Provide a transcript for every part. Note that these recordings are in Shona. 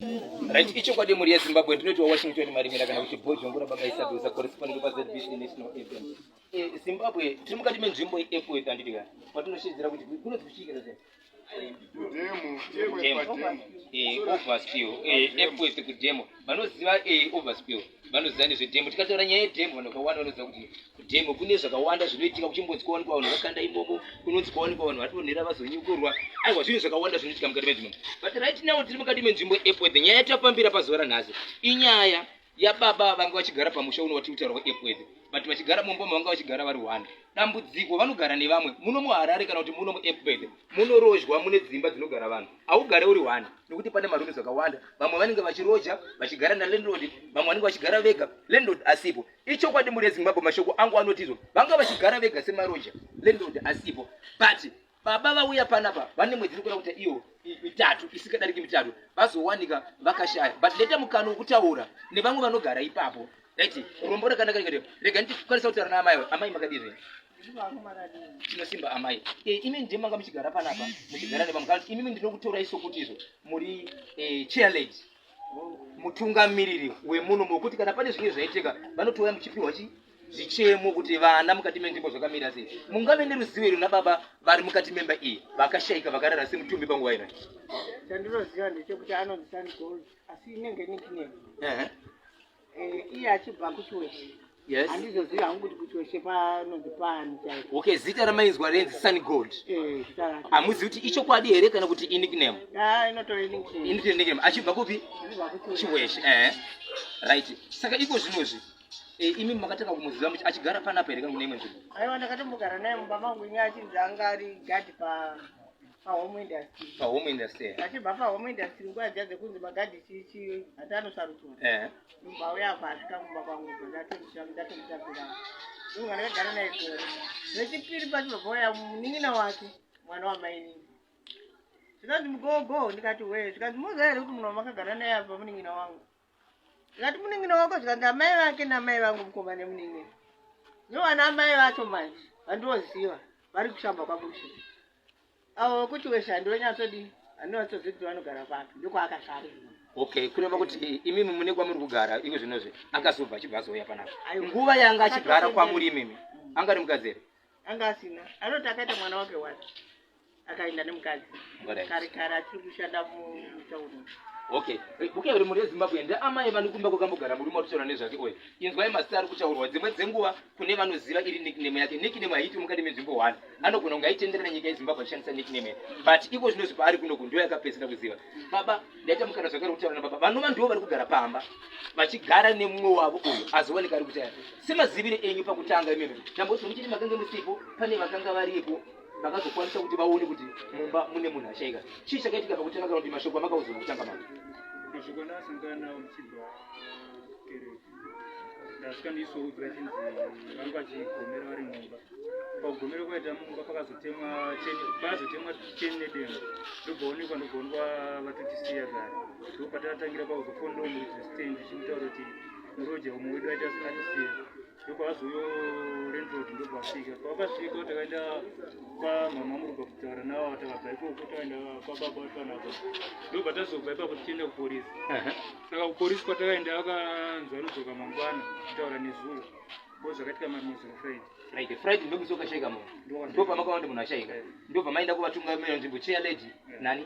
Right, ichokwadi mhuri yeZimbabwe ndinoitwa Washington Marimira kana kuti Bhozhongora baba Isabel correspondent pa ZBC National FM. Eh, Zimbabwe tiri mukati menzvimbo yeEpworth handiti ka patinoshedzera kuti kunonzi kuchiikira sei? Eh, overspill eh, Epworth kudemo vanoziva eh, overspill vanoziva nezvedemo tikataura nyaya yedemo vanhu vakawanda vanoziva kuti kudemo kune zvakawanda zvinoitika kuchimbonzi kwawanikwa vanhu vakanda imomo kunonzi kwawanikwa vanhu vatonhera vazonyukurwa aiwa zvinhu zvakawanda zvinoitika mukati menzvimbo but right now tiri mukati menzvimbo Epworth nyaya yatafambira pazuva ranhasi inyaya yababa vanga vachigara pamusha uno watiri kutaura weEpworth but vachigara mumba mavanga vachigara vari one dambudziko vanogara nevamwe muno muharare kana kuti muno muEpworth munorozhwa mune dzimba dzinogara vanhu haugare uri one nekuti pane marooms akawanda vamwe vanenge vachiroja vachigara nalandlord vamwe vanenge vachigara vega landlord asipo ichokwadi mhuri yezimbabwe mashoko angu anoti izvo vanga vachigara vega semaroja landlord asipo but baba vauya panapa vane mwedzi iri kuda kuita iyo mitatu isikadariki mitatu vazowanika vakashaya but leta mukana wekutaura nevamwe vanogara ipapo right rombo rakanaka rikati rega ndikwanisa kutaura naamai amai makadii zvenyu tinosimba amai e, imi ndimi manga muchigara panapa muchigara nevamwe kana kuti imimi ndinokutorai sokuti izvo muri e, chair lady mutungamiriri wemuno mokuti kana pane zvinge zvaitika vanotouya muchipiwa chi zvichemo kuti vana mukati menzvimbo zvakamira sei mungave neruzivo iri nababa vari mukati memba iyi vakashaika vakarara semutumbi panguva ino chandinoziva ndechekuti anonzi Sun Gold asi inenge nickname Eh, iye achibva kuchiweshe yes handizozivi hangu kuti kuchiweshe panonzi paani chaipo okay zita ramainzwa renzi Sun Gold Eh, zita racho hamuzivi kuti ichokwadi here kana kuti inickname Ah, inotori nickname initori nickname achibva kupi achibva kuchiweshe chiweshe eh right saka iko zvinozvi eh, imi makatanga kumuziva muchi achigara panapa here kana kune imwe nzvimbo aiwa ndakatombogara naye mumba mangu ini achinzi anga ari gadhi pa pahome industry pahome industry achibva pahome industry nguva dziya dzekunzi magadhi chichi hati anosarudzwa eh ndobva auya apa asvika mumba kwangu ndatomutapira ndonga ndakagara naye gore rechipiri pacho bva pauya munin'ina wake mwana wamainini zvikanzi mugogo ndikati we zvikanzi moziva here kuti munhu wamakagara naye apa munin'ina wangu ndikati munin'ina wako zvikanzi amai vake namai vangu mukoma nemunin'ina nevana amai vacho manje vandioziva vari kushamba kwabushe avo vekuti weshe handinonyatsodii handinonyatsoziva kuti vanogara papi ndokwaakazvarirwa okay kureva kuti imimi mune kwamuri kugara iko zvinozvi akazobva achibva azouya panapa Aiwa. nguva yaanga achigara kwamuri imimi anga ari mukadzi here anga asina anoti akaita mwana wake wani akaenda nemukadzi Alright. kare kare achiri kushanda mutauni okay okay uri mhuri yezimbabwe ndeamai vane kumba kwakambogara murume watotaura nezvake uyu inzwai mazita ari kutaurwa dzimwe dzenguva kune vanoziva iri nickname yake nickname haiiti mukati menzvimbo one anogona kunge aitenderera nyika yezimbabwe achishandisa nickname but iko zvinozvi paari kunoku ndo yakapedzisira kuziva baba ndaita mukana zvakare kutaura nababa vanova ndivo vari kugara pamba vachigara nemumwe wavo uyu azowanika ari kutaya semazivire enyu pakutanga imimi tamboti muchiti makange musipo pane vakanga varipo vakazokwanisa kuti vaone kuti mumba mune munhu ashaika chii chakaitika pakutanga kana kuti mashoko amakauziva kutanga mama mashoko andakasangana nawo ndichibva kereke ndasvika ndisoudzwa chinzi vanga vachigomera vari mumba pakugomera kwaita mumba pakazotemwa cheni pakazotemwa cheni nedemo ndobvaonekwa ndobvaonekwa vatotisiya kare ndopatakatangira pakuzofondawo muridzi westand chimutaura kuti muroja umwe wedu aita atisiya ndopakazouyo landlord ndobva asvika pavakasvika takaenda kwamama muruga kutaura navo takabva ikoko takaenda kwababa panapa ndobva tazobva ipapo tichienda kuporisi saka kuporisi kwatakaenda vakanzi vanodzoka mangwana kutaura nezuro ndo zvakaitika mamezuro friday Friday Friday ndomusi wakashaika munhu ndopamakaona kuti munhu ashaika ndobva maenda kuvatungamira nzvimbo chair lady nani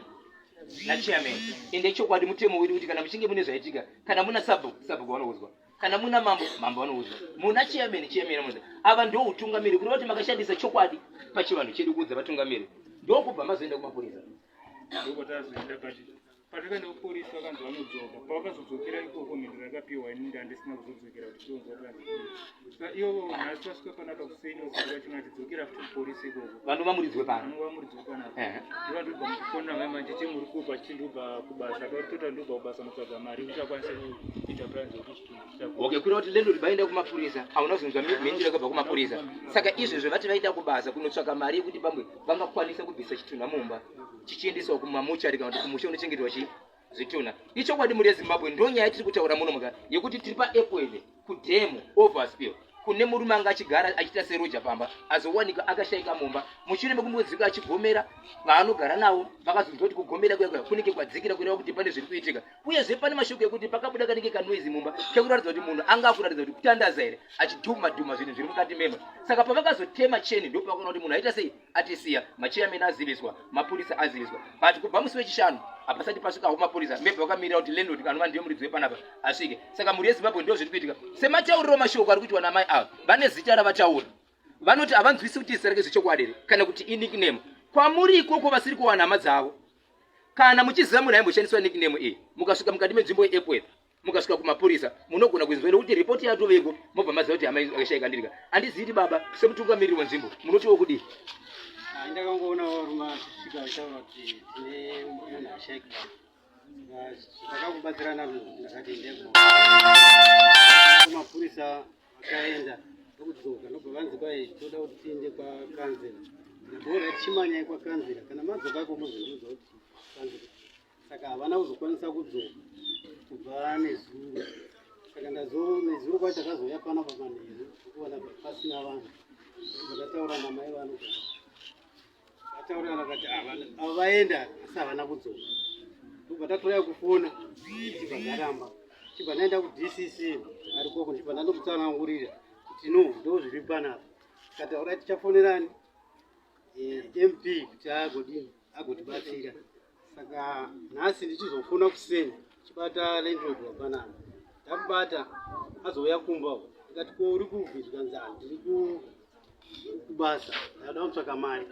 nachairman ende chokwadi mutemo wedu kuti kana muchinge mune zvaitika kana muna sabhuku sabhuku vanoudzwa kana muna mambo mambo vanoudzwa muna chairman chairman vanoudzwa ava ndo utungamiri kureva kuti makashandisa chokwadi pachivanhu chedu kuudza vatungamiri ndokubva mazoenda kumapurisa ndokwatazoenda but patakaenda kupolisi vakanzi vanodzoka pavakazodzokera ikoko mhinduro yakapiwa ini ndandisina kuzodzokera kuti tionzwa kuti saka ivo nhasi vasvika panapa kuseni vachona tidzokera futi kupolisi ikoko vanova muridzwe pano vanova muridzwe panapa ndiva ndobva mukufonera mai manje chemuri kupa chindobva kubasa tota ndobva kubasa mutsvaga mari kuti akwanise kuita plan dzekuti chitunhu okay kureva kuti landlord vaenda kumapurisa hauna kuzonzwa mhinduro yakabva kumapurisa saka izvezvo vati vaida kubasa kunotsvaka mari yekuti pamwe vangakwanisa kubvisa chitunha mumba chichiendeswa kumamochari kana kuti kumusha unochengetwa chi zvitunha ichokwadi mhuri yezimbabwe ndo nyaya tiri kutaura muno muka yekuti tiri paEpworth kudhemu overspill. Kune murume anga achigara achiita seroja pamba azowanika akashaika mumba mushure mekumbodzika achigomera. Vaanogara navo vakazonzwa kuti kugomera kuya kuya kunenge kwadzikira, kureva kuti pane zviri kuitika. Uyezve pane mashoko ekuti pakabuda kanenge kanoizi mumba kekuratidza kuti munhu anga akuratidza kuti kutandaza here, achidhuma dhuma zvinhu zviri mukati memba. Saka pavakazotema cheni ndopavakaona kuti munhu aita sei, atisiya. Machairman aziviswa, mapurisa aziviswa, but kubva musi weChishanu hapasati pasvikawo mapurisa. Maybe vakamirira kuti landlord anova ndiye muridzi wepanapa asvike. Saka mhuri yeZimbabwe, ndo zviri kuitika sematauriro mashoko ari kuitwa namai ava. Vane zita ravataura, vanoti havanzwisi kuti zita rake zvechokwadi here kana kuti inickname. Kwamuri ikoko vasiri kuwana hama dzavo, kana muchiziva munhu aimboshandiswa nickname iyi, mukasvika mukati menzvimbo yeEpworth, mukasvika kumapurisa, munogona kuinzwa nekuti ripoti yatoveko, mobva maziva kuti hama yakashaika. Ndirika handizivi baba, semutungamiriri wenzvimbo munotiwo kudii? Ndakangoona varume vachisvika vachitaura kuti tine munhu ashaika. Takakubatsirana, ndakati ndeko mapurisa. Vakaenda ndokudzoka, ndobva vanzi kwai toda kuti tiende kwakanzera. Ndabora tichimanyai kwakanzera, kana madzoka ko muzondiudza kuti kanzera. Saka havana kuzokwanisa kudzoka kubva nezuro. Saka ndazo nezuro kwacho takazouya panapa manheru, ndokuwana pasina vanhu. Ndakataura namai vanogara, vataurirana vakati ava vaenda asi havana kudzoka. Ndobva tatoraya kufona, chibva zvaramba. Chibva ndaenda kuDCC ari koko, ndibva ndandomutsanangurira kuti no, ndo zviri panapa. Tikati aurai tichafonerani MP kuti agodini agotibatsira. Saka nhasi ndichizofona kuseni, chibata landlord wapanapa, ndamubata, azouya kumba uko. Ndikati ko uri kupi? Zvikanzi ah, ndiri kubasa, ndada kutsvaka mari.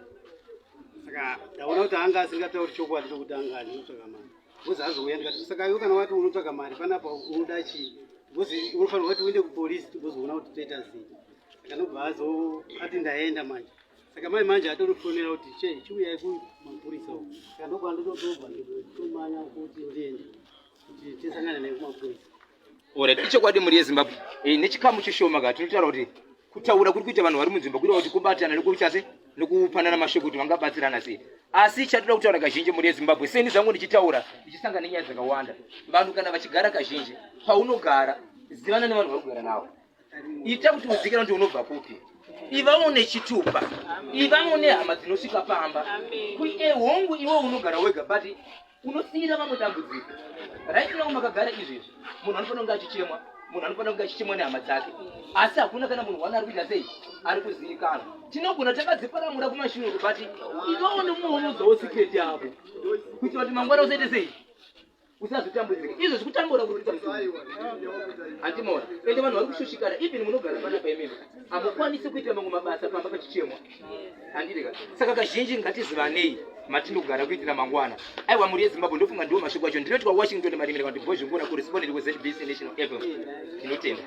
Saka ndaona kuti anga asingatauri chokwadi chokuti anga achinotsvaka mari, because azouya. Ndikati saka iwe kana wati unotsvaka mari panapa unoda chii? Because unofanirwa kuti uende kupolisi tigozoona kuti toita sei. Saka ndobva azo ati ndaenda manje. Saka mai manje atorifonera kuti che chiuyai kumapurisa uko. Saka ndokwandotobva ndotomanya kuti ndiende kuti tisangane naye kumapurisa. Alright, ichokwadi mhuri yeZimbabwe. Nechikamu chishoma ka tinotaura kuti kutaura kuri kuita vanhu vari munzvimbo kureva kuti kubatana nekuita se nekupanana mashoko kuti vangabatsirana sei. Asi chatoda kutaura kazhinji mhuri yeZimbabwe, seni zvangu ndichitaura ndichisangana nenyaya dzakawanda. Vanhu kana vachigara kazhinji, paunogara zivana nevanhu vari kugara navo. Ita kuti uzikanwe kuti unobva kupi. Ivawo nechitupa, ivawo nehama dzinosvika pamba. Hongu, iwe unogara wega, but unosiyira vamwe dambudziko. Right now makagara izvezvi, munhu anofanira kunge achichemwa, munhu anofanira kunge achichemwa nehama dzake, asi hakuna kana munhu wana ari kuita sei, ari kuzivikanwa. Tinogona takadziparamura kumashure, but ivawo nemuonoudzawo secret yako kuitira kuti mangwana usaite sei, usazotambudzika. Izvo zvikutambura kuri kuita mushonga, handimaona. Ende vanhu vari kushushikana, even munogara panapa imimi hamukwanisi kuita mamwe mabasa pamba pachichemwa, handireka. Saka kazhinji ngatizivanei matinogara kuitira mangwana. Aiwa, mhuri yeZimbabwe, ndofunga ndiwo mashoko acho. Ndinoti kwaWashington Marimira, kana kuti Bhozhongora, correspondent weZBC National FM. Tinotenda.